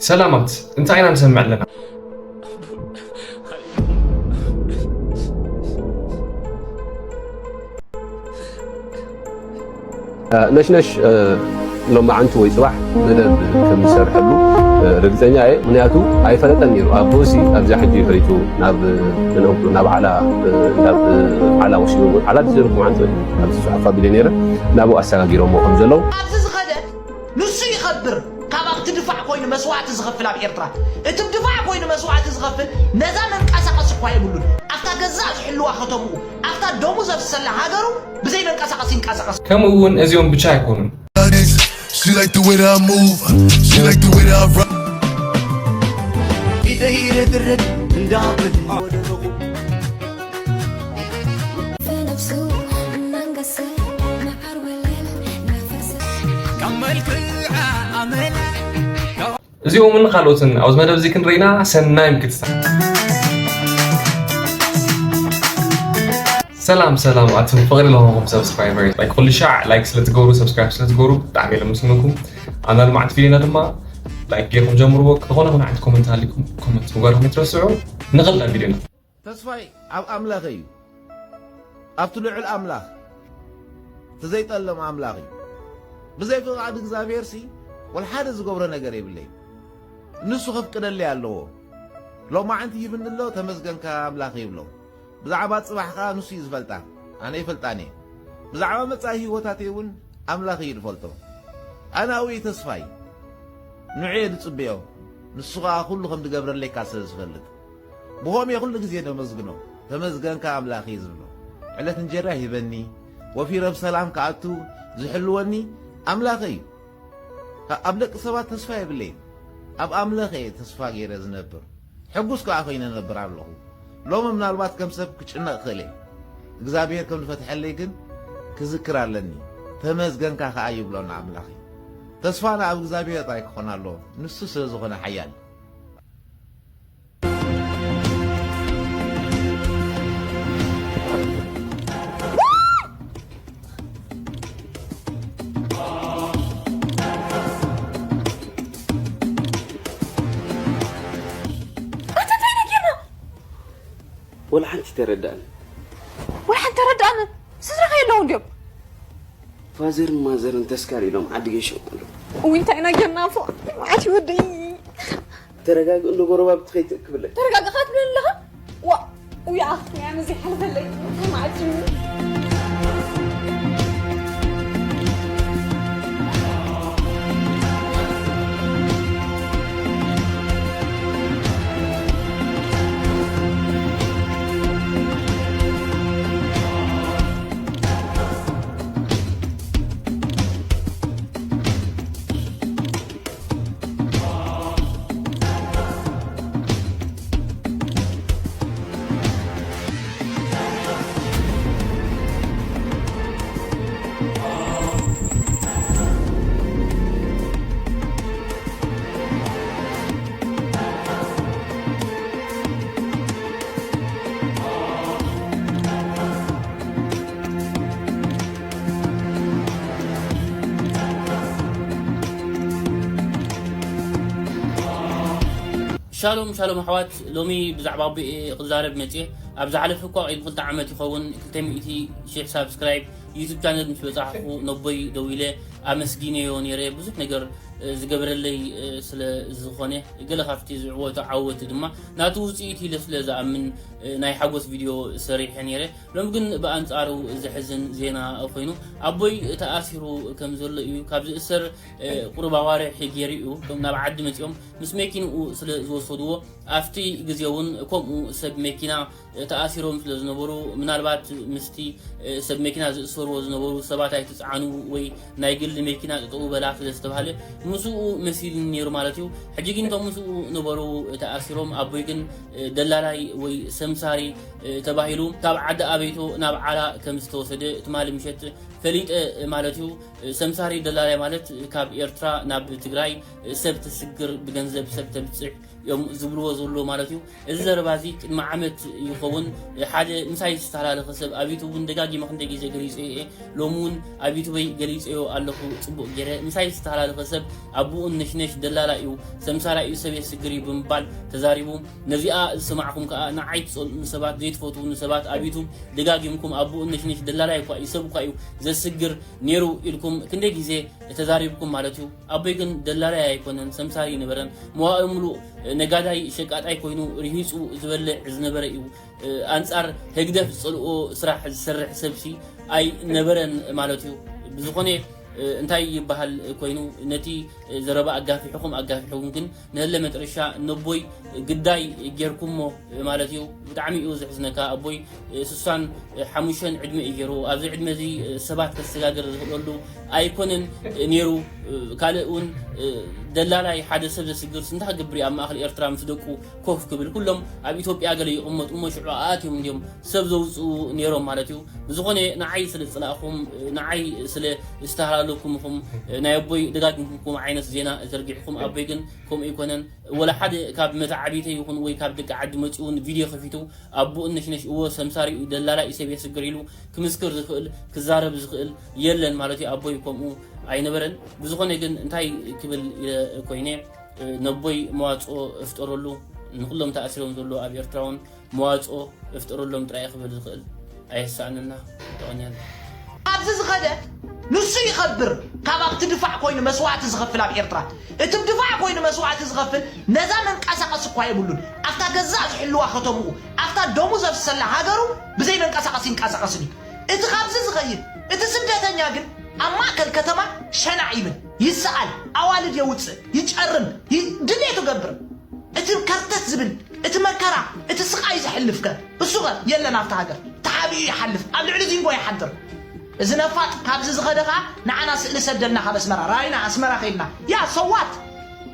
ሰላማት፣ እንታይ ኢና ንሰምዕ ኣለና? ነሽነሽ ሎማዓንቲ ወይ ፅባሕ መደብ ከም ዝሰርሐሉ ርግፀኛ እየ። ምክንያቱ ኣይፈለጠን ነይሩ። ኣቦሲ ኣብዛ ሕጂ ፈሊጡ ናብ ዓላ ናብ ዓላ ወሲኑ ዓላ ዲዘርኩ ዓንተ ኣብዚ ፅሑፍ ኣቢለ ነይረ ናብኡ ኣሰጋጊሮሞ ከም ዘለዉ ኣብዚ ዝኸደት ንሱ ይኸብር ካብ ኣብቲ ድፋዕ ኮይኑ መስዋዕቲ ዝኸፍል ኣብ ኤርትራ እቲ ድፋዕ ኮይኑ መስዋዕቲ ዝኸፍል ነዛ መንቀሳቐሲ እኳ የብሉን ኣብታ ገዛእ ዝሕልዋ ከተምኡ ኣብታ ደሙ ዘፍሰላ ሃገሩ ብዘይ መንቀሳቐሲ ይንቀሳቐስ። ከምኡ እውን እዚኦም ብቻ ኣይኮኑን። She like the way that I move. She like the way that I rock. ኢደይ ርድርድ እንዳብል في نفسه منقسم مع الوليل نفسه ካብ መልክዓ ኣመላ እዚኦምን ካልኦትን ኣብዚ መደብ እዚ ክንርኢና ሰናይ ምክትታል። ሰላም ሰላም ኣቱም ፍቕሪ ለሆንኩም ሰብስክራይበር like ኩሉ ሻዕ like ስለትገብሩ ሰብስክራይብ ስለትገብሩ ብጣዕሚ እየ ለመስግነኩም። ኣብ ናይ ልምዓት ቪድዮና ድማ like ጌርኩም ጀምርዎ። ዝኾነ ይኹን ዓይነት ኮመንት ሃሊኩም ኮመንት ምግባርኩም ኣይትረስዑ። ንኽእል ናብ ቪድዮና። ተስፋይ ኣብ ኣምላኽ እዩ፣ ኣብቲ ልዑል ኣምላኽ፣ እቲ ዘይጠልም ኣምላኽ እዩ። ብዘይ ፍቓድ እግዚኣብሔር ሲ ወላ ሓደ ዝገብሮ ነገር የብለይን። ንሱ ከፍቅደለይ ኣለዎ። ሎማዓንቲ ሂብኒ ኣሎ፣ ተመስገን ከኣ ኣምላኽ ይብሎ። ብዛዕባ ጽባሕ ከኣ ንሱ እዩ ዝፈልጣ፣ ኣነ ኣይፈልጣን እየ። ብዛዕባ መጻኢ ህይወታተይ እውን ኣምላኽ እዩ ዝፈልጦ። ኣነ ኣብኡ እዩ ተስፋይ፣ ንዑ እየ ዝጽበዮ፣ ንሱ ኸኣ ኩሉ ከም ዝገብረለይ እካ ስለ ዝፈልጥ። ብኸምኡ እየ ኩሉ ግዜ ዘመስግኖ፣ ተመስገንካ ኣምላኸይ ዝብሎ። ዕለት እንጀራ ይህበኒ፣ ወፊረ ብሰላም ክኣቱ ዝሕልወኒ ኣምላኸይ እዩ። ኣብ ደቂ ሰባት ተስፋ የብለይን፣ ኣብ ኣምላኽ እየ ተስፋ ገይረ ዝነብር፣ ሕጉስ ከኣ ኮይነ እነብር ኣለኹ። ሎሚ ምናልባት ከም ሰብ ክጭነቕ እኽእል እየ፣ እግዚኣብሔር ከም ዝፈትሐለይ ግን ክዝክር ኣለኒ። ተመስገንካ ከኣ ይብሎ ንኣምላኸይ። ተስፋና ኣብ እግዚኣብሔር ጥራይ ክኾን ኣለዎ፣ ንሱ ስለ ዝኾነ ሓያል። ወላ ሓንቲ ተረዳእኒ። ወላ ሓንቲ ተረዳእኒ። ስድራኻ የለውን ድዮም? ፋዘርን ማዘርን ተስካር ኢሎም ዓዲ ገይሾም ኣለዉ። እውይ እንታይ ኢና ጌርና ፎ መዓት ይወደይ። ተረጋግእ እንዶ ጎረባብቲ ከይትእክብለይ። ተረጋግእ ክትብል ኣለኻ? ዋ ውይ ኣኽትም እያ ነዚ ሓልፈለይ። እንታይ መዓት እዩ? ሻሎም ሻሎም ኣሕዋት፣ ሎሚ ብዛዕባ ኣቦይ እየ ክዛረብ መፅየ። ኣብ ዝሓለፈ እኳ ቅድሚ ክልተ ዓመት ይኸውን ክልተ ሚእቲ ሺሕ ሳብስክራይብ ዩቱብ ቻነል ምስ በፃሕኹ ነቦይ ደዊለ ኣመስጊነዮ ነይረ። ብዙሕ ነገር ዝገበረለይ ስለ ዝኾነ፣ ገለ ካብቲ ዝዕወቶ ዓወት ድማ ናቱ ውፅኢት ኢለ ስለ ዝኣምን ናይ ሓጎስ ቪድዮ ሰሪሐ ነይረ። ሎም ግን ብኣንጻሩ ዘሕዝን ዜና ኮይኑ ኣቦይ ተኣሲሩ ከም ዘሎ እዩ። ካብ ዝእሰር ቁሩብ ኣዋርሕ ገይሩ እዩ። እቶም ናብ ዓዲ መጺኦም ምስ መኪንኡ ስለ ዝወሰድዎ ኣብቲ ግዜ እውን ከምኡ ሰብ መኪና ተኣሲሮም ስለ ዝነበሩ ምናልባት ምስቲ ሰብ መኪና ዝእሰርዎ ዝነበሩ ሰባት ኣይትጽዓኑ ወይ ናይ ግሊ መኪና ጠጠው በላ ስለ ዝተባህለ ምስኡ መሲሉኒ ነይሩ ማለት እዩ። ሕጂ ግን እቶም ምስኡ ነበሩ ተኣሲሮም ኣቦይ ግን ደላላይ ወይ ሰምሳሪ ተባሂሉ ካብ ዓዲ ኣበይቶ ናብ ዓላ ከም ዝተወሰደ ትማሊ ምሸት ፈሊጠ ማለት እዩ። ሰምሳሪ ደላላይ ማለት ካብ ኤርትራ ናብ ትግራይ ሰብ ተስግር፣ ብገንዘብ ሰብ ተብፅሕ እዮም ዝብልዎ ዘሎ ማለት እዩ። እዚ ዘረባ እዚ ቅድሚ ዓመት ይኸውን ሓደ ምሳይ ዝተሃላለኸ ሰብ ኣብ ዩቱብ እውን ደጋጊመ ክንደይ ግዜ ገሊፀ እየ። ሎሚ እውን ኣብ ዩቱበይ ገሊፀዮ ኣለኹ። ፅቡቅ ገይረ ምሳይ ዝተሃላለኸ ሰብ ኣቦኡን ነሽነሽ ደላላ እዩ፣ ሰምሳራ እዩ፣ ሰብ የስግር እዩ ብምባል ተዛሪቡ። ነዚኣ ዝሰማዕኩም ከዓ ንዓይ ትፀልኡኒ ሰባት፣ ዘይትፈትዉኒ ሰባት ኣብ ዩቱብ ደጋጊምኩም ኣቦኡን ነሽነሽ ደላላ እኳ እዩ፣ ሰብ እኳ እዩ ዘስግር ነይሩ ኢልኩም ክንደይ ግዜ ተዛሪብኩም ማለት እዩ። ኣቦይ ግን ደላላይ ኣይኮነን፣ ሰምሳሪ ኣይነበረን። መዋእለ ሙሉእ ነጋዳይ ሸቃጣይ ኮይኑ ርሂፁ ዝበልዕ ዝነበረ እዩ። ኣንጻር ህግደፍ ዝጸልኦ ስራሕ ዝሰርሕ ሰብሲ ኣይነበረን ማለት እዩ። ብዝኾነ እንታይ ይበሃል ኮይኑ ነቲ ዘረባ ኣጋፊሕኹም ኣጋፊሕኹም ግን ንህለ መጥረሻ ነቦይ ግዳይ ጌርኩሞ ማለት እዩ። ብጣዕሚ እዩ ዘሕዝነካ። ኣቦይ ስሳን ሓሙሽተን ዕድመ እዩ ገይሩ። ኣብዚ ዕድመ እዚ ሰባት ከሰጋግር ዝኽእለሉ ኣይኮነን ነይሩ። ካልእ እውን ደላላይ ሓደ ሰብ ዘስግር ስንታ ክገብር እዩ ኣብ ማእከል ኤርትራ ምስ ደቁ ኮፍ ክብል? ኩሎም ኣብ ኢትዮጵያ ገለ ይቕመጡ እሞ ሽዑ ኣትዮም እንዲዮም ሰብ ዘውፅኡ ነይሮም ማለት እዩ። ብዝኾነ ንዓይ ስለ ዝፅላእኹም፣ ንዓይ ስለ ዝተሃላለኩም ኢኹም ናይ ኣቦይ ደጋጊምኩም ከምኡ ዓይነት ዜና ዘርጊሕኩም። ኣቦይ ግን ከምኡ ኣይኮነን። ወላ ሓደ ካብ መተዓቢተይ ይኹን ወይ ካብ ደቂ ዓዲ መፂኡ እውን ቪድዮ ከፊቱ ኣቦኡ ነሽነሽ እዎ ሰምሳሪኡ ደላላ እዩ ሰብ የስግር ኢሉ ክምስክር ዝኽእል ክዛረብ ዝኽእል የለን ማለት እዩ። ኣቦይ ከምኡ ኣይነበረን። ብዝኾነ ግን እንታይ ክብል ኢለ ኮይነ ነቦይ መዋፅኦ እፍጠረሉ ንኩሎም ተኣሲሮም ዘሎ ኣብ ኤርትራ እውን መዋፅኦ እፍጠረሎም ጥራይ ክብል ዝኽእል ኣየሳእንና። ተቐንያለ። ኣብዚ ዝኸደ ንሱ ይኸብር ካብ ኣብቲ ድፋዕ ኮይኑ መስዋእቲ ዝኸፍል ኣብ ኤርትራ። እቲ ድፋዕ ኮይኑ መስዋእቲ ዝኸፍል ነዛ መንቀሳቐሲ እኳ የብሉን። ኣብታ ገዛእ ዝሕልዋ ከተምኡ ኣብታ ደሙ ዘፍሰላ ሃገሩ ብዘይ መንቀሳቐሲ ይንቀሳቐስን እዩ። እቲ ካብዚ ዝኸይድ እቲ ስደተኛ ግን ኣብ ማእከል ከተማ ሸናዕ ይብል፣ ይሰኣል፣ ኣዋልድ የውፅእ፣ ይጨርም፣ ይ- ድሌቱ ገብር። እቲ ከርተት ዝብል እቲ መከራ እቲ ስቃይ ዝሕልፍከ እሱኸ የለን ኣብቲ ሃገር ተሓቢኡ ይሓልፍ ኣብ ልዕሊ ዚንጎ ይሓድር። እዚ ነፋጥ ካብዚ ዝኸደ ኸዓ ንዓና ስእሊ ሰደልና ካብ ኣስመራ ራይና ኣስመራ ኸይድና ያ ሰዋት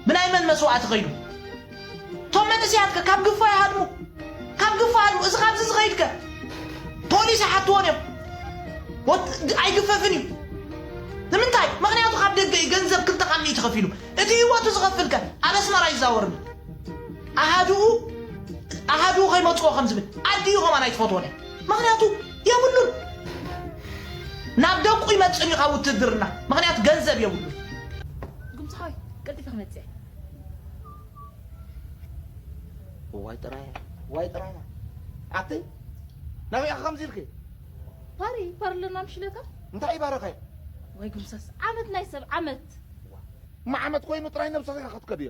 ብናይ መን መስዋእቲ ኸይዱ እቶም መንእሰያትከ ካብ ግፋ ይሃድሙ ካብ ግፋ ሃድሙ እዚ ካብዚ ዝኸይድከ ፖሊስ ይሓትዎን እዮም ወት- ኣይግፈፍን እዩ ንምንታይ ምኽንያቱ ካብ ደገ እዩ ገንዘብ ክልተ ካብ ሚእቲ ከፊሉ እቲ ህይወቱ ዝኸፍልከ ኣብ ኣስመራ ይዛወርኒ ኣሃድኡ ኣሃድኡ ከይመፅኦ ከም ዝብል ኣዲኡ ከማን ኣይትፈትዎን እያ ምኽንያቱ የብሉን ናብ ደቁ ይመፅን እዩ ካብ ውትድርና ምኽንያቱ ገንዘብ የብሉን ጉምዝሓወይ ቀልጢፈ ክመፅእ ዋይ ጥራያ ዋይ ጥራያ ኣቲ ናበይ ኢኻ ከምዚ ኢልኪ ፓሪ ፓሪ ኣለና ምሽለታ እንታይ ይባረኸ ወይ ጉምሳስ ዓመት ናይ ሰብ ዓመት እማ ዓመት ኮይኑ ጥራይ ነብስኺ ኢኻ ክትከድዮ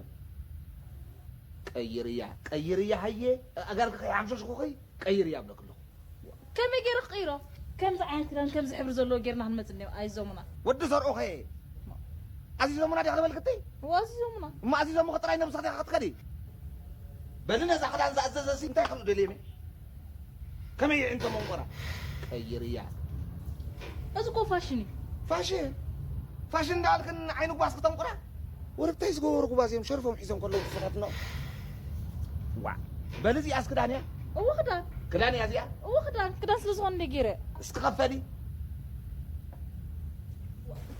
ቀይርያ ቀይርያ ሃየ ኣጋርኪ ከይሓምሸሽኩኺ ቀይርያ እብለኪ ኣለኹ ከመይ ገይረ ክቕይሮ ከምዚ ዓይነት ክዳን ከምዚ ሕብሪ ዘለዎ ጌርና ክንመፅእ እኒኦ ኣይዞሙና ወዲ ዘርኦኸ ኣዚዞሙና ዲኻ ትበልክቲ ኣዚዞሙና እማ ኣዚዞሙኺ ጥራይ ነብስኺ ዲኻ ክትከዲ በሊ ነዛ ክዳን ዝኣዘዘ ሲ እንታይ ከም ደልየኒ ከመይ ይዕንቶ መንቆራ ቀይርያ እዚ እኮ ፋሽን እዩ ፋሽን ፋሽን እንዳልክን ዓይኒ ጓስ ክተንቁራ ወርቅታይ ዝገበሩ ጉባዝ እዮም ሸርፎም ሒዞም ከለዉ ክፈታትና ዋ በሊ እዚኣስ ክዳን እያ እወ ክዳን ክዳን እያ እዚኣ እወ ክዳን ክዳን ስለ ዝኾነ እንደ ገይረ እስኪ ከፈሊ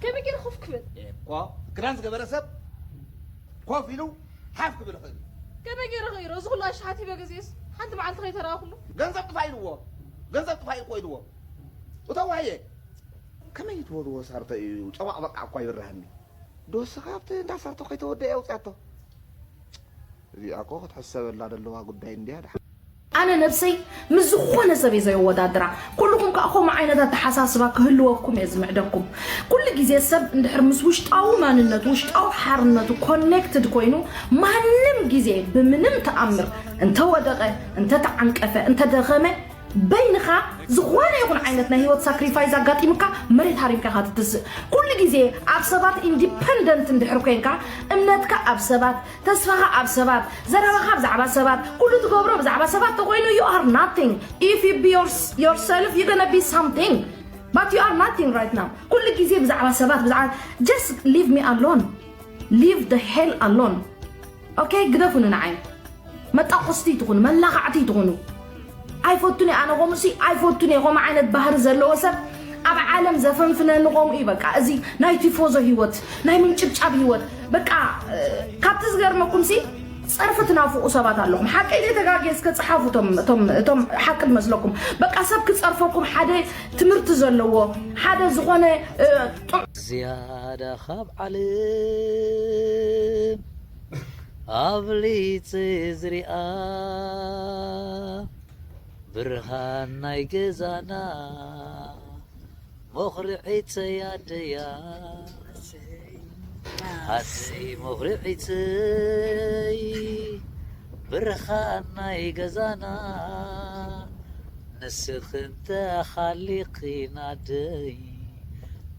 ከመይ ገይረ ኮፍ ክብል እኮ ክዳን ዝገበረ ሰብ ኮፍ ኢሉ ሓፍ ክብል ይኽእል እዩ ከመይ ገይረ ክይሮ እዚ ኩሉ ኣሽሓት ሂበ ገዚኤስ ሓንቲ መዓልቲ ከይተረኣኹሉ ገንዘብ ጥፋ ኢልዎ ገንዘብ ጥፋ ኢልኮ ኢልዎ እተዋየ ከመይ ትበልዎ ሳርተ እዩ ጨባቕ በቃ እኳ ይብርሃኒ ዶስኻ ኣብቲ እንዳ ሳርተ ከይተወደአ ኣውፅኣቶ እዚኣ እኮ ክትሕሰበላ ዘለዋ ጉዳይ እንድያ ድሓ ኣነ ነብሰይ ምስ ዝኾነ ሰብ እየ ዘየወዳድራ። ኩልኹም ከኣ ከምኡ ዓይነት ኣተሓሳስባ ክህልወኩም እየ ዝምዕደኩም። ኩሉ ግዜ ሰብ እንድሕር ምስ ውሽጣዊ ማንነቱ፣ ውሽጣዊ ሓርነቱ ኮኔክትድ ኮይኑ ማንም ግዜ ብምንም ተኣምር እንተወደቐ፣ እንተተዓንቀፈ፣ እንተደኸመ በይንኻ ዝኾነ ይኹን ዓይነት ናይ ህይወት ሳክሪፋይስ ኣጋጢምካ መሬት ሃሪምካ ኢኻ ትትስእ። ኩሉ ግዜ ኣብ ሰባት ኢንዲፐንደንት እንድሕር ኮይንካ እምነትካ ኣብ ሰባት ተስፋኻ ኣብ ሰባት፣ ዘረባኻ ብዛዕባ ሰባት፣ ኩሉ ትገብሮ ብዛዕባ ሰባት ተኾይኑ you are nothing. If you be your, yourself, you're gonna be something. But you are nothing right now. ኩሉ ግዜ ብዛዕባ ሰባት ብዛዕባ just leave me alone. Leave the hell alone. Okay? ግደፉኒ ንዓይ። መጣቆስቲ ትኹኑ፣ መላኻዕቲ ትኹኑ። ኣይፈቱን እየ ኣነ ከምኡ ሲ ኣይፈቱን እየ ከምኡ ዓይነት ባህሪ ዘለዎ ሰብ ኣብ ዓለም ዘፈንፍነኒ ከምኡ እዩ። በቃ እዚ ናይ ቲፎዞ ህይወት፣ ናይ ምንጭብጫብ ህይወት፣ በቃ እ፣ ካብቲ ዝገርመኩም ሲ ጸርፊ ትናፍቑ ሰባት ኣለኹም። ሓቀይ ዘይተጋግየ እስከ ጸሓፉ እቶም እቶም እቶም ሓቂ ዝመስለኩም። በቃ ሰብ ክጸርፈኩም ሓደ ትምህርቲ ዘለዎ ሓደ ዝኾነ እ፣ ጥዑ- ዝያዳ ካብ ዓለም ኣብሊጽ ዝሪኣ ብርሃን ናይ ገዛና መኹርዒተይ ኣደያ ኣደይ መኹርዒተይ ብርሃን ናይ ገዛና ንስኽን ተኻሊኺን ኣደይ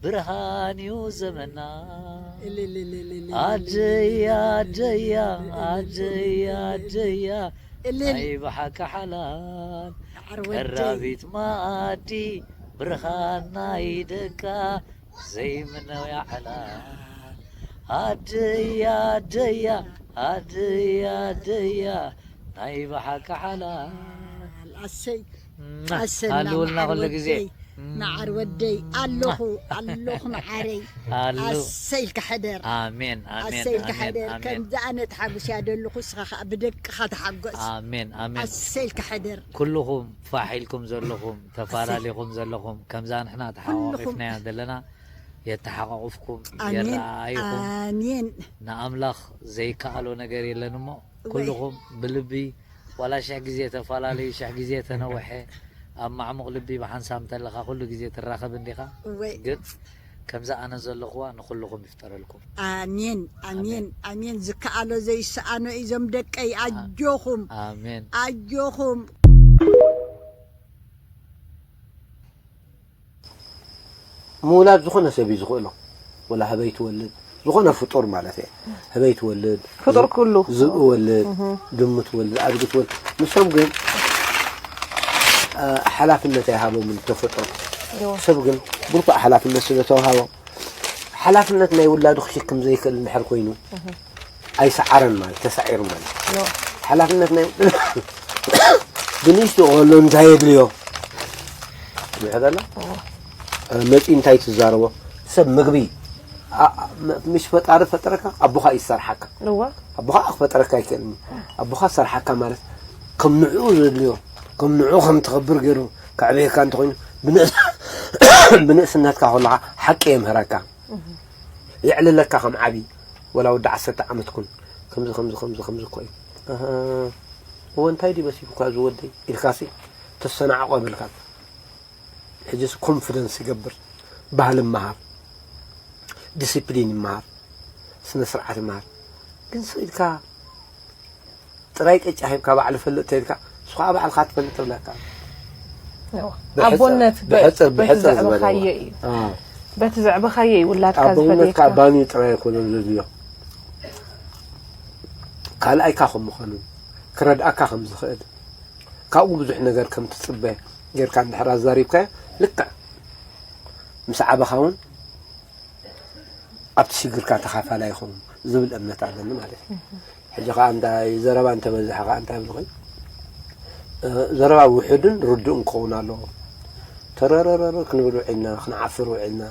ብርሃን እዩ ዘመና ኣደያ ኣደያ ኣደያ ኣደያ እልል ናይ ብሓቂ ሓላል ዓርወደይ ቀራቢት ማኣዲ ብርሃን ናይ ደቃ ዘይምነው ያዕላ ኣደያ ኣደያ ኣደያ ኣደያ ናይ ብሓቂ ሓላል ኣሰይ ኣሰይ ሃልውልና ኩሉ ግዜ ናዓር ወደይ ናዓር ወደይ ኣለኹ ኣለኹ ናዓረይ ኣሉ ኣሰይ ኢልካ ሕደር ኣሜን ኣሜን ኣሰይ ኢልካ ኣሜን ሕደር ኣሜን ከምዚ ኣነ ተሓጉስ እያ ዘለኹ እስኻ ከዓ ብደቅኻ ተሓጎስ ኣሜን ኣሜን ኣሰይ ኢልካ ሕደር ኩልኹም ፋሕ ኢልኩም ዘለኹም ተፈላለኹም ዘለኹም ከምዛ ንሕና ተሓቋቂፍናያ ዘለና የተሓቋቁፍኩም ኣሜን የረኣይኹም ኣሜን ንኣምላኽ ዘይከኣሎ ነገር የለን እሞ ወይ ኩልኹም ብልቢ ዋላ ሽሕ ግዜ ተፈላለዩ ሽሕ ግዜ ተነውሐ ኣብ ማዕሙቕ ልቢ ብሓንሳብ እንተለኻ ኩሉ ግዜ ትራኸብ እንዲኻ እወይ ግን ከምዛ ኣነ ዘለኹዋ ንኹልኹም ይፍጠረልኩም ኣሜን ኣሜን ኣሜን ዝከኣሎ ዘይሰኣኖ እዩ ዞም ደቀይ ኣጆኹም ኣሜን ኣጆኹም ምውላድ ዝኾነ ሰብ እዩ ዝኽእሎ ወላ ህበይ ትወልድ ዝኾነ ፍጡር ማለት እየ ህበይ ትወልድ ፍጡር ኩሉ ዝብኢ ወልድ ድሙ ትወልድ ኣድጊ ትወልድ ንሶም ግን ሓላፍነት ኣይሃቦምን ተፈጥሮ ሰብ ግን ብርቱዕ ሓላፍነት ስለ ተውሃቦ ሓላፍነት ናይ ውላዱ ክሽክም ዘይክእል እንድሕር ኮይኑ ኣይሰዓረን ማለት ተሳዒሩ ማለት ሓላፍነት ናይ ብንእሽቱ ከሎ እንታይ የድልዮ ይሕደላ መፂ እንታይ ትዛረቦ ሰብ ምግቢ ምስ ፈጣሪ ፈጠረካ ኣቦኻ ይሰርሓካ ኣቦኻ ክፈጠረካ ኣይክእልን ኣቦኻ ሰርሓካ ማለት ከም ንዕኡ ዘድልዮ ከም ንዕኡ ከም ትኸብር ገይሩ ከዕበየካ እንተኮይኑ ብንእስነትካ ከለኻ ሓቂ የምህረካ የዕልለካ ከም ዓቢ ወላ ወዲ ዓሰርተ ዓመት ኩን ከምዚ ከምዚ ከምዚ ከምዚ እኮ እዩ እህ እወ እንታይ ድዩ መሲሉካ እዚ ወደይ ኢልካሲ ተሰናዕቆ የብልካን ሕጂስ ኮንፊደንስ ይገብር ባህሊ ይመሃር ዲሲፕሊን ይመሃር ስነ ስርዓት ይመሃር ግን ስቕ ኢልካ ጥራይ ቅጫ ሂብካ ባዕሉ ፈልጥ ተይልካ ንሱ ከዓ ባዕልካ ትፈልጥ ትብለካ ኣቦነት ብሕፅር ብሕፅር ዝበለ እዩ በቲ ዘዕበኻዮ እዩ ውላድካ ኣቦነት ዝፈልየካ ባኒ ጥራይ ኣይኮነን ዘድልዮ ካልኣይካ ከም ምዃኑ ክረድኣካ ከም ዝኽእል ካብኡ ብዙሕ ነገር ከም ትፅበ ጌርካ እንድሕር ኣዛሪብካዮ ልክዕ ምስ ዓበኻ እውን ኣብቲ ሽግርካ ተኻፋላይ ይኸውን ዝብል እምነት ኣለኒ ማለት እዩ። ሕጂ ከዓ እንታይ ዘረባ እንተበዝሐ ከዓ እንታይ ይብሉ ኮይኑ ዘረባ ውሑድን ርዱእን ክኸውን ኣለዎ። ተረረረረ ክንብል ውዒልና ክንዓፍር ውዒልና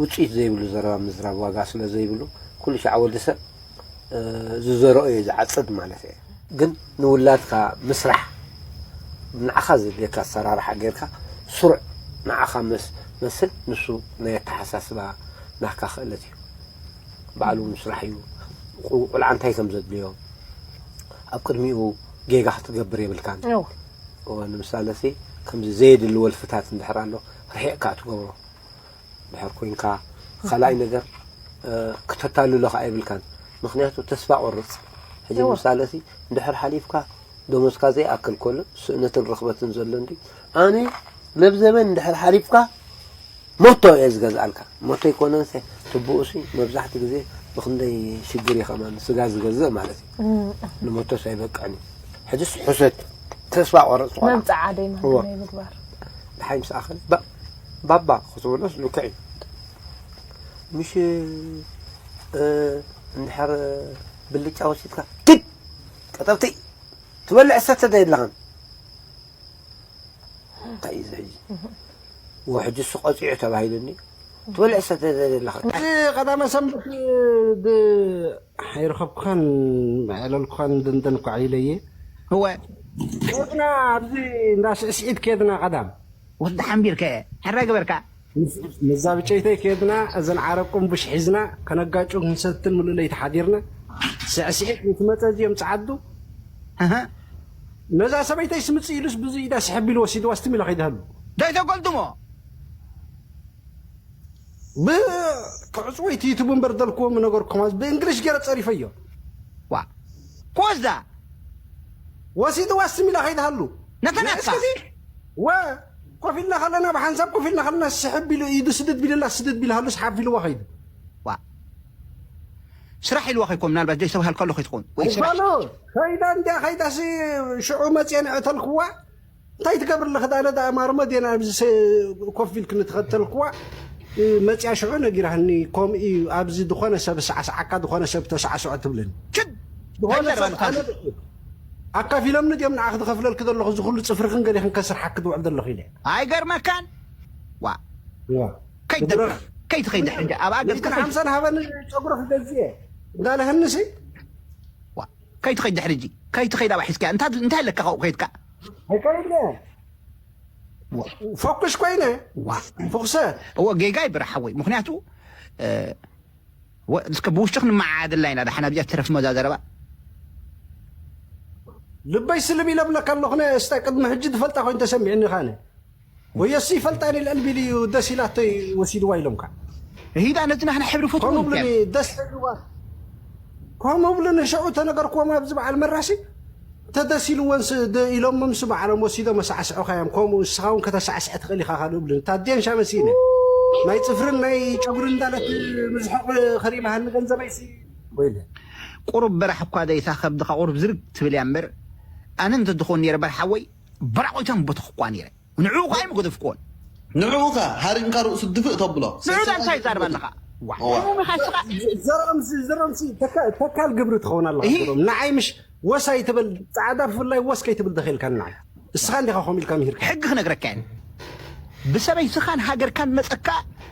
ውፅኢት ዘይብሉ ዘረባ ምዝራብ ዋጋ ስለ ዘይብሉ ኩሉ ሻዕ ወዲ ሰብ ዝዘርኦ እዩ ዝዓፅድ ማለት እየ። ግን ንውላድካ ምስራሕ ንዓኻ ዘድልየካ ኣሰራርሓ ጌርካ ስሩዕ ንዓኻ መስል ንሱ ናይ ኣተሓሳስባ ናካ ክእለት እዩ። ባዕሉ ምስራሕ እዩ። ቆልዓ እንታይ ከም ዘድልዮ ኣብ ቅድሚኡ ጌጋ ክትገብር የብልካን። ንምሳለሲ ከምዚ ዘየድሊ ወልፍታት እንድሕር ኣሎ ርሒቕካ ትገብሮ። ድሕር ኮይንካ ካልኣይ ነገር ክተታልሎ ከዓ የብልካን ምክንያቱ ተስፋ ቆርፅ ሕጂ ምሳለ ሲ እንድሕር ሓሊፍካ ደሞዝካ ዘይኣክል ከሎ ስእነትን ርኽበትን ዘሎ እንዲ ኣነ ለብዘበን እንድሕር ሓሊፍካ ሞቶ እየ ዝገዝኣልካ ሞቶ ይኮነን ሲ ትብኡ ሲ መብዛሕቲ ግዜ ብክንደይ ሽግር እዩ ከማን ስጋ ዝገዝእ ማለት እዩ ንሞቶ ሲ ኣይበቅዕን እዩ ሕጅስ ሕሰት ተስፋ ቆረፅ ዝኾነ መምፅዓ ደይ እወ። ናይ ምግባር ድሓይ ምስ ኣኸለ ባ- ባባ ክትብሎስ ልክዕ እዩ ምሽ እ፣ እንድሕር ብልጫ ወሲድካ ግድ ቀጠብቲ ትበልዕ ሰተ ዶ የለኻን እንታይ እዩ እዚ ሕጂ ሕጂ እሱ ቀፂዑ ተባሂሉኒ። ትበልዕ ሰተ ዘለኻ። እቲ ቀዳመ ሰንበት ድ-፣ ኣይረኸብኩኻን፣ ኣየዕለልኩኻን፣ ደንደን እኳ ኢለየ። እወ። ኬድና ኣብዚ እንዳ ስዕስዒት ኬድና ቀዳም። ወዲ ሓንቢርከ፣ ሕራይ ገበርካ። ምስ-፣ ምስዛ ብጨይተይ ኬድና፣ እዘን ዓረብ ቁምቡሽ ሒዝና፣ ከነጋጩ ክንሰትን ምሉእ ለይቲ ሓዲርና። ስዕስዒት ምስ መጸ እዚኦም ጸዓዱ። ኣሃ። ነዛ ሰበይተይ ስምጽእ ኢሉስ ብዙ ኢዳ ስሕብ ኢሉ ወሲድዋ፣ ስትም ኢላ ከይድሃሉ። ዶ ይተጎልድሞ? ብ-፣ ክዕጽዎ ይትይትቡ እምበር ደልክዎም ነገርኩም፣ ብእንግሊሽ ገይረ ጸሪፈዮ። ዋ። ክወስዳ? ወሲድዋ፣ ስትም ኢላ ከይድሃሉ። ነተናትካ? እስከዚ፣ ወ-፣ ኮፍ ኢልና ከለና፣ ብሓንሳብ ኮፍ ኢልና ከለና፣ ስሕብ ኢሉ፣ ኢዱ ስድድ ቢልላ፣ ስድድ ቢልሃሉ፣ ስሓብ ኢልዋ ከይዱ። ዋ። ስራሕ ኢልዋ ከይኮን፣ ምናልባት ዘይተባሃልካሉ ከይትኸውን። ወይ ስራሕ። ባሉ፣ ከይዳ እንድያ፣ ከይዳሲ፣ ሽዑ መጽየ ንዕተልክዋ፣ እንታይ ትገብር ኣለኺ? ዳለ ደኣ ማርመ ዴና ኣብዚ ሰ-፣ ኮፍ ኢልክኒ ትኸተልክዋ፣ እ፣ መጽያ ሽዑ ነጊራህኒ፣ ከምኡ እዩ፣ ኣብዚ ዝኾነ ሰብ ሰዓስዓካ፣ ዝኾነ ሰብ ተሳዕስዖ ትብለኒ። ችድ! ዝኾነ እንታይ ሰብ ዘረባ ኣነ ኣካፊሎምኒ ድዮም ንዓኺ ዝኸፍለልኪ ዘለኹ፣ እዚ ኩሉ ጽፍርኽን ገሌኽን ከስርሓኪ ዝውዕል ዘለኹ ኢለ። ኣይገርመካን? ዋ። ዋ። ከይትደርፍ፣ ግብረ-፣ ከይትኸይድ ሕጂ፣ ኣብ ኣገዝ ሚእትን ሓምሳን ሃበኒ ጸጉሪ ክገዝእ እየ። እንዳለህንሲ? ዋ። ከይትኸይድ ድሕሪ ሕጂ፣ ከይትኸይድ ኣብኣ ሒዝካያ። እንታ-፣ እንታይ ኣለካ ካብኡ ከይድካ? ኣይከይድን እየ። ዋ። ፎኩስ ኮይነ። ዋ። ፎኩሰ። እወ፣ ጌጋ ይብራ ሓወይ። ምኽንያቱ፣ እ፣ ወ-፣ እስከ ብውሽጢ ክንመዓዓደላ ኢና። ደሓን ኣብዚኣ ትረፍ መዛ ዘረባ። ልበይ ስልብ ኢለ ብለካ ኣለኹ፣ ነ-፣ እስታ ቅድሚ ሕጂ ዝፈልጣ ኮይኑ ተሰሚዕኒ ኻነ። ወየሱ ይፈልጣ፣ እኔ ልዕል ቢሉ እዩ ደስ ኢላተይ ወሲድዋ ኢሎምካ። እሂዳ ነቲ ናህና ሕብሪ ፈትዎ ከምኡ ምክንያት። ብሉኒ፣ ደስ ኢልዋ። ከምኡ ብሉኒ፣ ሽዑ ተነገርክዎም ኣብዚ በዓል መራሲ፣ ተደስ ኢልወንስ ደ-፣ ኢሎሞምስ በዓሎም ወሲዶም ኣሳዕስዑኻ እዮም። ከምኡ ንስኻ እውን ከተሳዕስዐ ትኽእል ኢኻ ካልእ ብሉኒ። ታዴን ሻመሲነ። ናይ ጽፍርን ናይ ጨጉሪ እንዳለት ምዝሕቕ ከሪባሃኒ ገንዘበይሲ። ወይለ። ቁሩብ በራሕ እኳ ዘይታ ከብድኻ ቁሩብ ዝርግ ትብል እያ እምበር፣ ኣነ እንተዝኾን ነይረ በርሓወይ፣ በራቑቶም ቦተኽኳ ነይረ። ንዕኡ ኸኣ ኣይምገደፍክዎን። ንዕኡ ኸ ሃሪምካ ርእሱ ድፍእ ተብሎ። ንዑ ዳንታ ይዛረብ ኣለኻ። ዋ፣ እዋ። ሕሙም ኢኻ እስኻ። ዘርኦምሲ፣ ዘርኦምሲ፣ ተካ-፣ ተካል ግብሪ ትኸውን ኣለኻ። እሂ። ዘርኦም። ንዓይ ምሽ ወሳይ ትብል፣ ጻዕዳ ብፍላይ ወስ ከይትብል ተኸኢልካ ንዓይ። እስኻ እንዲኻ ኸም ኢልካ ምሂርካ። ሕጊ ክነግረካ እየ። ብሰበይትኻን ሃገርካን መጸካ፣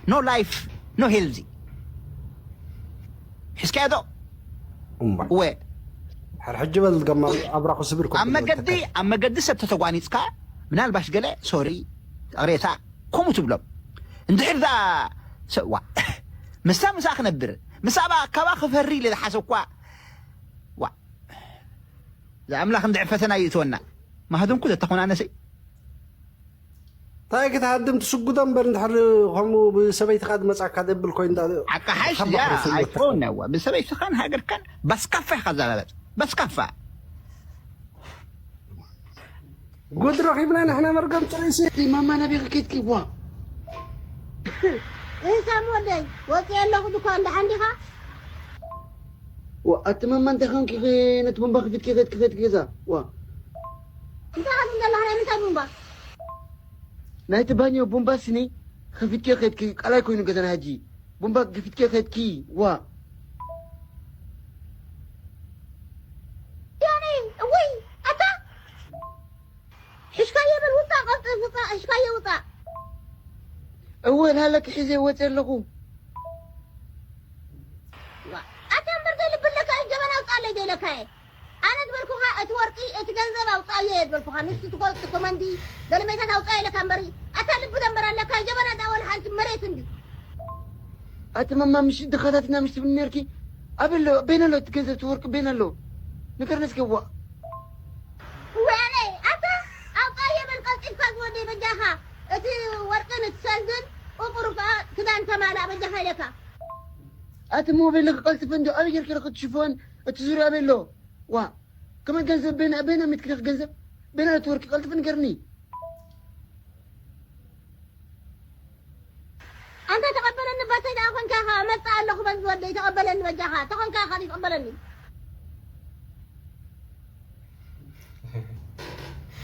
no life, no healthy። ሒዝካዮ ዶ? እምባ። ወ። ሕር ሕጂ በል ገማ ኣብራኹ ስብር ኮ ኣብ መገዲ፣ ኣብ መገዲ ሰብ ተተጓኒጽካ፣ ምናልባሽ ገለ፣ ሶሪ፣ ይቕሬታ፣ ከምኡ ትብሎም። እንድሕር ደኣ ሰ-፣ ዋ፣ ምስታ ምሳኣ ክነብር፣ ምስኣ ኣብ ኣካባ ክፈሪ ኢለ ዝሓሰብኳ፣ ዋ፣ እዛ ኣምላኽ እንድሕር ፈተና ይእትወና። ማህደምኩ ዘተኾናነሰይ። እንታይ ክትሃድም ትስጉዶ እምበር፣ እንድሕር ከምኡ ብሰበይትኻ ዝመጻካ ደብል ኮይኑ እንዳ-፣ ዓቃሓሽ ሓባኻ እዚኣ ርእሱ ኣይኮን ይወጣ። ነዋ። ብሰበይትኻን ሃገርካን በስካፋ ኢኻ ዘላበጥ። በስካፋ። ጉድ ረኺብና ንሕና መርገም ጥራይ ሲ። ማማ ናበይ ከይድኪ ዋ? እህ ሳም ወደይ፣ ወፂአ ኣለኹ ድኳን፣ ደሓን ዲኻ? ዋ፣ ኣቲ ማማ እንታይ ኾንኪ ነቲ ቡምባ ክፊትኪ ከይድኪ ከይድኪ ገዛ? ዋ። እንታይ ኻትም ዘለኻ ናይ ምንታይ ቡምባ? ናይቲ ባኞ ቡምባ ስኒ ኸፊትኪ ኸድኪ ቃላይ ኮይኑ ገዛና ሕጂ። ቡምባ ገፊትኪ ኸድኪ፣ ዋ። ያኔ፣ እውይ፣ ኣታ! ሕሽካዮ በል፣ ውጻእ፣ ቀልጥፍ፣ ውጻእ፣ ሕሽካዮ ውጻእ። እወ፣ ናለኪ ሒዘ ወጺአ ኣለኹ። ዋ፣ ኣታ እምበር ዘይልቢ ኣለካ፣ ጀበና ኣውጽኣለይ ዘይለካ እየ። ኣነ ዝበልኩኻ፣ እቲ ወርቂ፣ እቲ ገንዘብ ኣውጽኣዮ እየ ዝበልኩኻ። ንሱ ትፈልጥ ኮመንዲ፣ ገለመታት ኣውጽኣ ኢለካ እምበሪ፣ ኣታ ልቢ ደንበር ኣለካ፣ ጀበና ዳ ወላ ሓንቲ መሬት እንዲ። ኣቲ ማማ፣ ምሽ ድኻታትና ምሽ ትብል ነርኪ? ኣበሎ፣ በይነሎ፣ እቲ ገንዘብ፣ እቲ ወርቂ በይነሎ? ንገርኒ እስከ፣ ዋ። ወያነ፣ ኣታ፣ ኣውጽኣዮ በል ቀልጢፍካ ዝወደይ በጃኻ። እቲ ወርቅን እቲ ሰልድን፣ ቁቁር ከኣ ክዳን ተማልኣ በጃኻ ኢለካ። ኣቲ ሞባይል ክቐልጥፍ እንዲ ኣበይ ጌርኪ ረኽብቲ ሽፎን እቲ ዙርያ ቤሎ? ዋ፣ ከመይ ገንዘብ በይና፣ በይና ሚትኪ ረኽ ገንዘብ? በይና እቲ ወርቂ ቀልጥፍ ንገርኒ። ኣንታ ተቐበለኒ፣ ባተይ ደኣ ኾንካ ኢኻ፣ መጽእ ኣለኹ በል ዝወደይ፣ ተቐበለኒ በጃኻ፣ ተኾንካ ኢኻ ተቐበለኒ።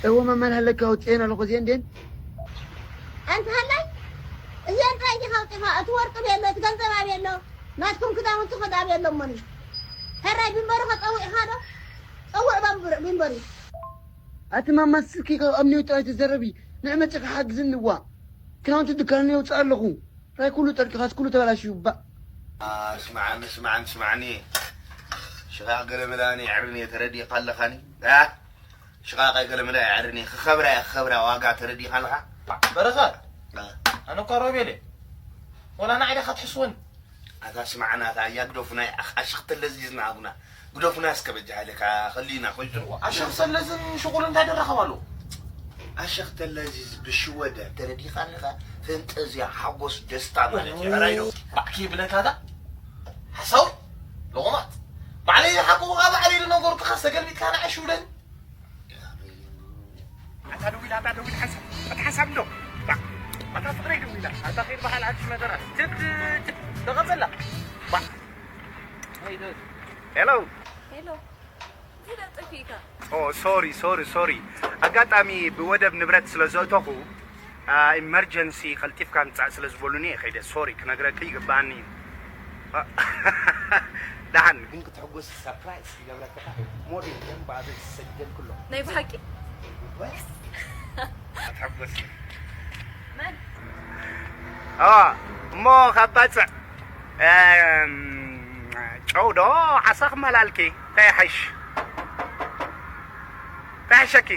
እወ፣ መመን ሃለካ ኣውፅኤን ኣለኹ፣ እዚኤን ድየን? ኣንተ ሃላይ፣ እዚኤን ጥራይ ዲኻ ኣውፂኻ? እቲ ወርቂ ኣበይ ኣሎ? እቲ ገንዘብ ኣበይ ኣሎ? ናትኩም ክዳውንቲ ኸ ኣበይ ኣሎ እሞኒ? ሕራይ ቢንበሪ ኸ ጸዊዕኻ ዶ? ጸውዕ ባንብር-፣ ቢንበሪ። ኣቲ ማማ፣ ስልኪ ካብ ኣምኒው ጥራይ ትዘረቢ፣ ንዕ መፂኻ ሓግዝኒ፣ ዋ። ክዳውንቲ ድካን የውፅእ ኣለኹ። ራይ ኩሉ ጠርቂኻስ ኩሉ ተበላሽዩ ባእ። ስማዓኒ ስማዓኒ ስማዓኒ፣ ሽኻ ገለመላ የዕርኒ ተረዲእካ ኣለኻኒ። ሽቓቓይ ገለመላ የዕርኒ ክኸብራ እየ ክኸብራ ዋጋ ተረዲእካ ኣለኻ። በረኸት፣ ኣነ እኳ ሮቤል እየ። ወላ ንዓይ ዲኻ ትሕስወኒ? ኣታ ስማዕና ኣታ እያ ግደፉና። ኣሽኽተለዚዝና ኣቡና ግደፉና እስከ በጃ ሃይለካ። ኸሊና ኮይዝን ኣሸኽተለዝን ሽቁሉ እንታይ ደረኸብ ኣለዎ? ኣሸኽተለዚዝ ብሽወደ ተረዲኻ ኣለኻ። ፈንጠዝያ ሓጎስ ደስታ ማለት እዩ። ሕራይ ዶ? ባዕኪ ብለካታ ሓሳዊ ለቑማት ባዕለይ ዝሓቁ ካብ ባዕለይ ዝነገርኩኻ ዝተገልቢጥካ ንዓይ ሽውደን። ኣታ ደዊላ ኣታ ደዊላ ሓንሳብ ኣታ ሓንሳብ እንዶ። ኣታ ፍቅረይ ደዊላ ኣታ ኸይድ በሃል ሓድሽ መደራት ትብ ትብ ተቐጸላ። ሄሎ። ሄሎ። ዝለጥፍ ኢካ። ኦ ሶሪ ሶሪ ሶሪ። ኣጋጣሚ ብወደብ ንብረት ስለ ዘእተኹ ኢመርጀንሲ ቀልጢፍካ ምጻእ ስለ ዝበሉኒ እየ ከይደ። ሶሪ ክነግረኪ ይግብኣኒ እዩ። ደሓን ግን ክትሕጎስ ሰርፕራይዝ ይገብረካ። ሞዴል ደም ባዶ ዝሰጀልኩሎ። ናይ ብሓቂ? ወይስ? ኣትሓጎስ። መን? ኣ፣ እሞ ካብ ባጽዕ፣ እም፣ ጨው ዶ ዓሳ ክመላልኪ? እንታይ ይሓይሽ? እንታይ ይሓሸኪ?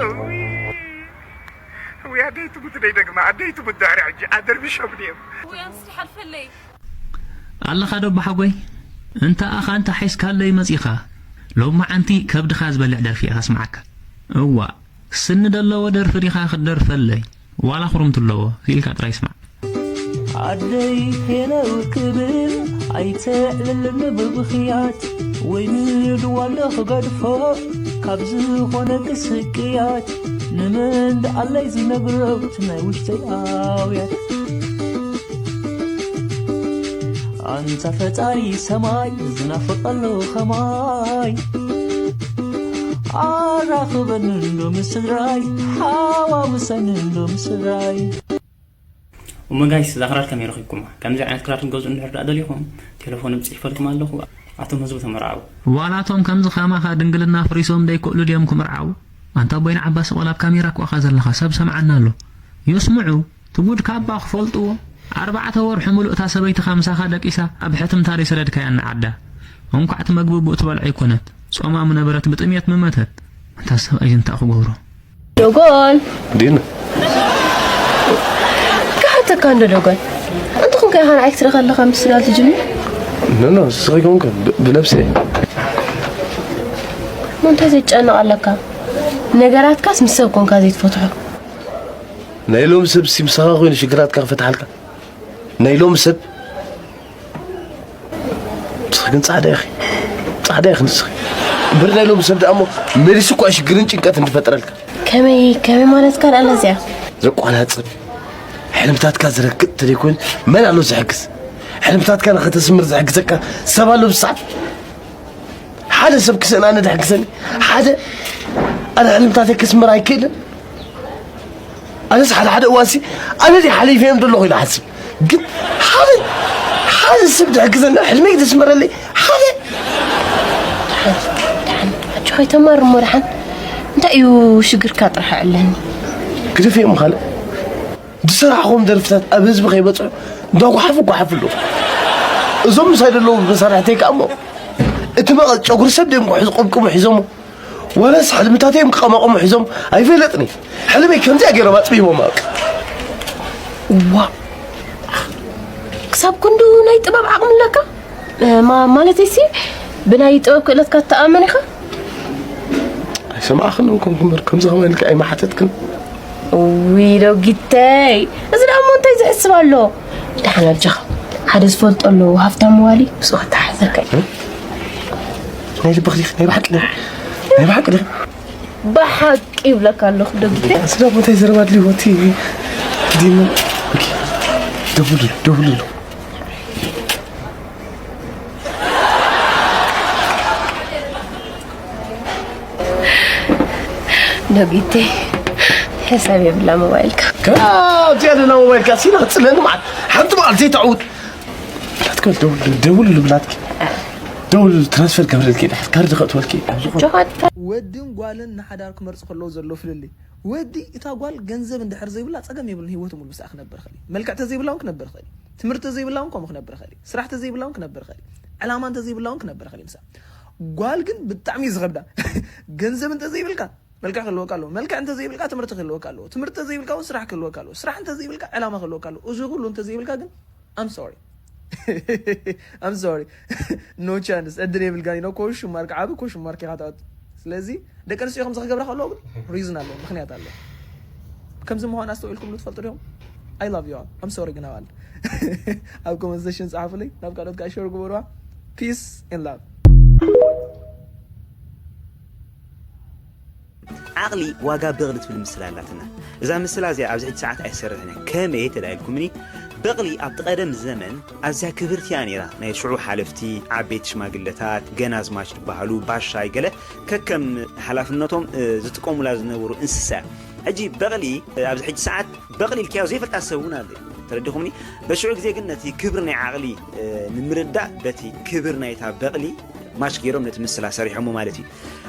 እውይ፣ እውይ፣ ኣደይ ትሙት ደይ ደግማ፣ ኣደይ ትሙት ድሕሪ ሕጂ ኣደርቢሾም ድዮም? እውይ፣ ኣንስቲ ሓልፈለይ። ኣለኻ ዶ ኣቦሓጎይ? እንተ ኣኻ እንተ ሓይስካለይ መጺኻ፣ ሎማዓንቲ ከብድኻ ዝበልዕ ደርፊ እየ ከስምዓካ። እዋእ፣ ስኒ ደለዎ ደርፊ ዲኻ ክትደርፈለይ? ዋላ ኹሩምቲ ኣለዎ፣ ክኢልካ ጥራይ ስማዕ። ኣደይ ሄለው ክብል ኣይተዕልልን ብብኽያት፣ ወይ ንድዋለ ክገድፎ ካብ ዝኾነ ክስቅያት፣ ንመን ደኣለይ ዝነግሮ እቲ ናይ ውሽጠይ ኣውያት። ኣንታ ፈጣሪ ሰማይ ዝናፍቐሉ ኸማይ፣ ኣራኽበኒ እንዶ ምስ ስድራይ፣ ሓዋውሰኒ እንዶ ምስ ስድራይ። እሞ ጋይስ፣ እዛ ክራር ከመይ ረኺብኩማ? ከምዚ ዓይነት ክራር ክትገዝኡ እንድሕር ደኣ ደሊኹም፣ ቴሌፎን ጽሒፈልኩም ኣለኹ። ኣቶም ህዝቡ ተመርዓዉ። ዋላ እቶም ከምዚ ከማኻ ድንግልና ኣፍሪሶም ደይክእሉ ድዮም ክምርዓዉ? ኣንታ ኣቦይና ዓባስ ቆል ኣብ ካሜራ እኮ ኢኻ ዘለኻ፣ ሰብ ሰምዓና ኣሎ። የስምዑ፣ እቲ ጉድ ካባ ክፈልጥዎ። ኣርባዕተ ወርሒ ሙሉእ እታ ሰበይትኻ ምሳኻ ደቂሳ ኣብ ሕትምታ ደይሰደድካያ ንዓዳ። እንኳዕ እቲ መግቢ ብኡ ትበልዖ ኣይኮነት፣ ጾማ ምነበረት ብጥምየት ምመተት። ኣንታ ሰብኣይ እንታይ ክገብሮ? ዶጎል። ዲና። ክሓተካ እንዶ ዶጎል። እንተ ኾንካ ኢኻ ንዓይ ክትርኢ ከለኻ ምስጋል ትጅምር? ኖ፣ ኖ፣ ንስኺ ኮንክ ብ-፣ ብነብሰይ። እሞ እንታይ ዘጨንቕ ኣለካ? ነገራትካስ ምስ ሰብ ኮንካ ዘይትፈትሖ። ናይ ሎሚ ሰብ ሲ ምሳኻ ኮይኑ ሽግራትካ ክፈትሓልካ። ናይ ሎሚ ሰብ ንስኺ ግን ጻዕዳ ኢኺ። ጻዕዳ ኢኺ ንስኺ። እምበር ናይ ሎሚ ሰብ ደኣ እሞ መሊሱ እኳ ሽግርን ጭንቀትን ትፈጥረልካ። ከመይ፣ ከመይ ማለትካ ደኣ ኣለዚኣ? ዘቋናጽብ፣ ሕልምታትካ ዝረግጥ ተደይኮይኑ መን ኣሎ ዝሕግዝ? ሕልምታትካ ንኸተስምር ዝሕግዘካ ሰብ ኣሎ ብሰዓት? ሓደ ሰብ ክስእን ኣነ ድሕግዘኒ? ሓደ ኣነ ሕልምታተይ ክስምር ኣይክእልን? ኣነስ ሓደ ሓደ እዋንሲ ኣነ ድየ ሓሊፈዮም ዘለኹ ኢለ እሓስብ። ግን ሓደ፣ ሓደ ሰብ ድሕግዘኒ፣ ሕልመይ ክተስምረለይ፣ ሓደ። ደሓን፣ ደሓን፣ ኣጆኻ ኣይተማር እሞ ደሓን። እንታይ እዩ ሽግርካ ጥራሕ ኣዕለኒ። ግደፍዮ እሞ ካልእ። ዝሰራሕኹም ደርፍታት ኣብ ህዝቢ ከይበጽሑ እንዳጓሓፉ ጓሓፉ ኣለዉ። እዞም ምሳይ ዘለዉ መሳርሕተይ ከኣ እሞ እቲ መቐ-፣ ጨጉሪ ሰብ ድዮም ክሕዙ-፣ ቅብቅቡ ሒዞሞ። ዋላስ ሕልምታተይ እዮም ክቐማቐሙ ሒዞም ኣይፈለጥን እየ። ሕልመይ ከምዚኣ ገይሮም ኣጽቢቦማ በቃ። ዋእ! ክሳብ ክንዱ ናይ ጥበብ ዓቕሚ ኣለካ? እ፣ ማ-፣ ማለተይሲ ብናይ ጥበብ ክእለትካ ትተኣመን ኢኻ? ኣይሰማዕኽን ኮንኩ እምበር ከምዚ ከማይ ኢልኪ ኣይመሓተትክን። እውይ ዶጊተይ፣ እዚ ደኣ እሞ እንታይ ዝሕስብ ኣሎ? ደሓን ኣጆኻ፣ ሓደ ዝፈልጦ ኣለዎ ሃፍታም ዋሊ ምስኡ ክተሓዘካ እዩ። እ? ናይ ልብኺ ዲኺ? ናይ ብሓቂ ዲኺ? ናይ ብሓቂ ዲኺ? ብሓቂ ይብለካ ኣለኹ ዶጊተይ። ስለ ቦታይ ዘረባ ድልዩ ወቲ ዲሞ። ኦኬ። ደውሉ፣ ደውሉ። ዶጊተይ፣ ሕሳብ የብላ ሞባይልካ። ካብዚኣ ደላ ሞባይልካ ሲና ክጽለኒ መዓት ሓንቲ መዓልቲ ዘይተዕውት። ላትከል ደውሉ፣ ደውሉ ልብላትኪ። ደውሉ ትራንስፈር ገብረልኪ፣ ካርድ ከእትወልኪ። ጆኻት ወድን ጓልን ንሓዳር ክመርጹ ከለዉ ዘሎ ፍልልይ። ወዲ፣ እታ ጓል ገንዘብ እንድሕር ዘይብላ ጸገም የብሉን፣ ህይወቱ ሙሉ ምስኣ ክነብር ይኽእል እዩ። መልክዕ ተዘይብላ እውን ክነብር ይኽእል እዩ። ትምህርቲ ተዘይብላ እውን ከምኡ ክነብር ይኽእል እዩ። ስራሕ ተዘይብላ እውን ክነብር ይኽእል እዩ። ዕላማ እንተዘይብላ እውን ክነብር ይኽእል እዩ ምስኣ። ጓል ግን ብጣዕሚ እዩ ዝኸብዳ። ገንዘብ እንተዘይብልካ መልክዕ ክህልወካ ኣለዎ። መልክዕ እንተዘይብልካ ትምህርቲ ክህልወካ ኣለዎ። ትምህርቲ እንተዘይብልካ እውን ስራሕ ክህልወካ ኣለዎ። ስራሕ እንተዘይብልካ ዕላማ ክህልወካ ኣለዎ። እዚ ኩሉ እንተዘይብልካ ግን I'm sorry. I'm sorry. No chance. ዕድል የብልካን ኢሎ ኮሽን ማርክ ዓቢ ኮሽን ማርክ ኢኻ ትኣቱ። ስለዚ ደቂ ኣንስትዮ ከምዚ ክገብራ ከለዎ ግን ሪዝን ኣለዎ፣ ምኽንያት ኣለዎ። ከምዚ ምዃን ኣስተውዒልኩምሉ ትፈልጡ ዲኹም? I love you all. I'm sorry ግን ኣባል ኣብ ኮመንት ሴክሽን ጸሓፉለይ። ናብ ካልኦት ከዓ ሸር ግበሩዋ። Peace and love. ዓቕሊ ዋጋ በቕሊ ትብል ምስላ ኣላትና። እዛ ምስላ እዚኣ ኣብዚ ሕጂ ሰዓት ኣይሰርሕን እያ። ከመይ ተዳኢልኩምኒ? በቕሊ ኣብቲ ቀደም ዘመን ኣዝያ ክብርቲ እያ ነይራ። ናይ ሽዑ ሓለፍቲ፣ ዓበይቲ ሽማግለታት፣ ገናዝማች ዝበሃሉ፣ ባሻይ ገለ ከከም ሓላፍነቶም እ፣ ዝጥቀሙላ ዝነበሩ እንስሳ እያ። ሕጂ በቕሊ እ፣ ኣብዚ ሕጂ ሰዓት በቕሊ ኢልካዮ ዘይፈልጣ ሰብ እውን ኣሎ። ተረዲኹምኒ? በሽዑ ግዜ ግን ነቲ ክብሪ ናይ ዓቕሊ እ፣ ንምርዳእ በቲ ክብሪ ናይታ በቕሊ ማች ገይሮም ነቲ ምስላ ሰሪሖሞ ማለት እዩ።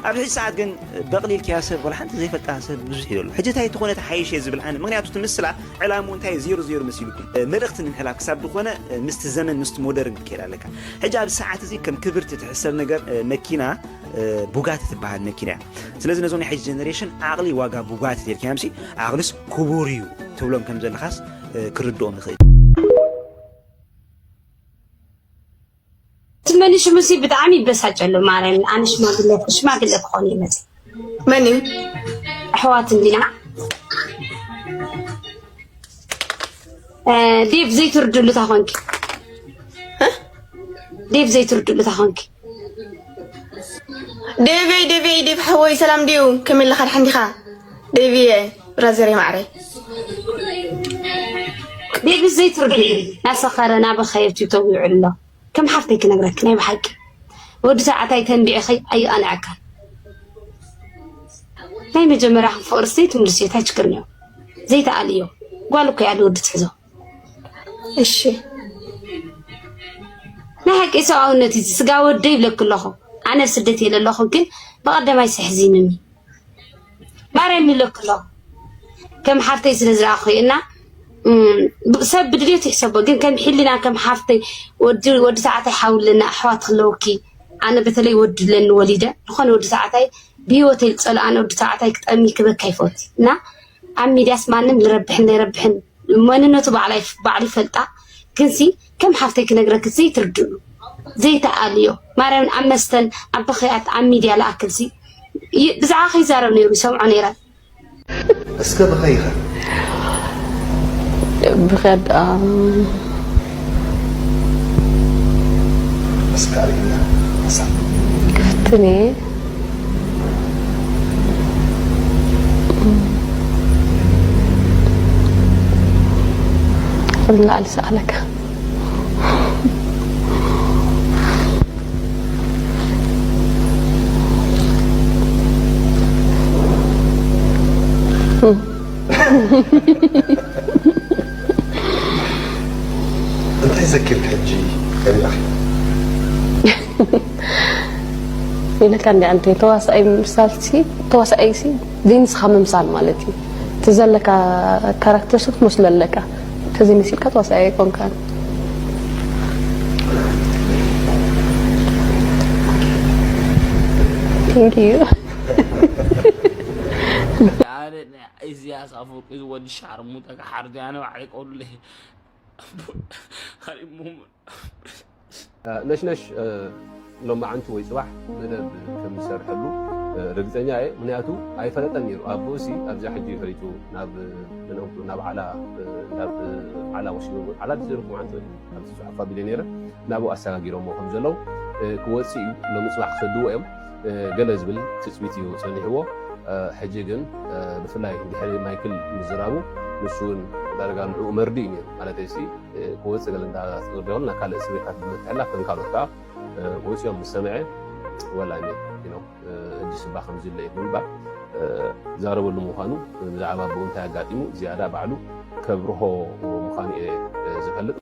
ኣብዚ ሕጂ ሰዓት ግን በቕሊ ኢልካያ ሰብ ዋላ ሓንቲ ዘይፈልጣ ሰብ ብዙሕ እዩ ዘሎ። ሕጂ እንታይ ትኾነ ተሓይሽ እየ ዝብል ኣነ፣ ምክንያቱ እቲ ምስላ ዕላምኡ እንታይ እዩ ዜሮ ዜሮ መሲሉኩም። መልእኽቲ ንምሕላፍ ክሳብ ዝኾነ ምስቲ ዘመን ምስቲ ሞደርን ክትከይድ ኣለካ። ሕጂ ኣብዚ ሰዓት እዚ ከም ክብርቲ ትሕሰብ ነገር መኪና ቡጋቲ ትበሃል መኪና እያ። ስለዚ ነዞም ናይ ሕጂ ጀነሬሽን ዓቕሊ ዋጋ ቡጋቲ ተልካዮምሲ ዓቕልስ ክቡር እዩ ትብሎም ከም ዘለኻስ ክርድኦም ይኽእል። ትመኒ ሽሙሲ ብጣዕሚ ይበሳጨሉ ማርያም ኣነ ሽማግለ ሽማግለ ክኾን ይመጽ መን እዩ? ኣሕዋት እንዲና እ፣ ዴቭ ዘይትርድሉ ታኾንኪ ዴቭ ዘይትርድሉ ታኾንኪ ዴቪ ዴቪ ዴቭ ሓወይ ሰላም ድዩ? ከመይ ኣለኻ? ደሓን ዲኻ? ዴቪ ብራዘር ማዕረይ ዴቭ ዘይትርድሉ ናሰኸረ ናበኸየት እዩ ተዊዑ ኣሎ ከም ሓፍተይ ክነግረኪ ናይ ብሓቂ ወዲ ተባዕታይ ተንቢዕኺ ኣይቐንዐካን ናይ መጀመርያ ከም ፍቕሪ ስተይ ትምልስዮ እንታይ ችግር እኒኦ ዘይተኣልዮ ጓል እኮ እያ ንወዲ ትሕዞ እሺ ናይ ሓቂ ሰብኣውነት እዩ ስጋ ወደይ ይብለኪ ኣለኹ ኣነ ኣብ ስደት እየ ዘለኹ ግን ብቐደማይ ሰሕዚንኒ ማርያም ይብለኪ ኣለኹ ከም ሓፍተይ ስለ ዝረኣኹ እና ሰብ ብድሌቱ ይሕሰቦ ግን ከም ሕልና ከም ሓፍተይ ወዲ ወዲ ተባዕታይ ሓውለና ኣሕዋት ክለውኪ ኣነ በተለይ ወዲ ለኒ ወሊደ ዝኾነ ወዲ ተባዕታይ ብህይወተይ ዝፀልኦ ኣነ ወዲ ተባዕታይ ክጠሚ ክበካ ይፈት እና ኣብ ሚድያስ ማንም ልረብሕን ለይረብሕን መንነቱ ባዕሉ ይፈልጣ ግንሲ ከም ሓፍተይ ክነግረኪ ዘይትርድኡ ዘይተኣልዮ ማርያምን ኣብ መስተን ኣብ በኽያት ኣብ ሚድያ ለኣክልሲ ብዛዕባ ከይዛረብ ነይሩ ይሰምዖ ነይረ እስከ ብኸይኸ ብኸድ እስከ ኣርእና ክፍትኔ ንላዕሊ ሰኣለካ እንታይ ዘኪርክ ሕጂ ከሚራኺ ኢለካ እንዲ ኣንተ ተዋሳኣይ ምምሳል ሲ ተዋሳኣይ ሲ ዘይንስኻ ምምሳል ማለት እዩ እቲ ዘለካ ካራክተር ሲ ክትመስሎ ኣለካ ተዘይመሲልካ ተዋሳኣይ ኣይኮንካን Thank you. ኢሳያስ ኣፈወርቂ ዝወዲ ሻርሙጠ ክሓርድ ኣነ ባዕለይ ቆሉለ ነሽነሽ ሎማዓንቲ ወይ ፅባሕ መደብ ከም ዝሰርሐሉ ርግፀኛ እየ። ምክንያቱ ኣይፈለጠን ነይሩ። ኣቦሲ ኣብዚኣ ሕጂ ፈሊጡ ናብ ናብ ዓላ ናብ ዓላ ወሲዶ ዓላ ዲዘርኩ ዓንተ ኣብዚ ፅሑፍ ኣቢለ ነይረ ናብኡ ኣሰጋጊሮሞ ከም ዘለዉ ክወፅእ እዩ። ሎሚ ፅባሕ ክሰድዎ እዮም። ገለ ዝብል ትፅቢት እዩ ፀኒሕዎ። ሕጂ ግን ብፍላይ ድሕሪ ማይክል ምዝራቡ ንሱ እውን ዳርጋ ንዕኡ መርድእ እዩ ነይሩ። ማለተይ ሲ ክወፅእ ገለ እንዳተፅርገ ከሎ ናብ ካልእ እስር ቤታት ብምትሕልላፍ ከም ካልኦት ከዓ ወፂኦም ምስ ሰምዐ ወላ እኔ you know ሕጂ ስባ ከምዚ ኣሎ እዩ ብምባል ዛረበሉ ምዃኑ ብዛዕባ ብኡ እንታይ ኣጋጢሙ ዝያዳ ባዕሉ ከብርሆ ምዃኑ እየ ዝፈልጥ።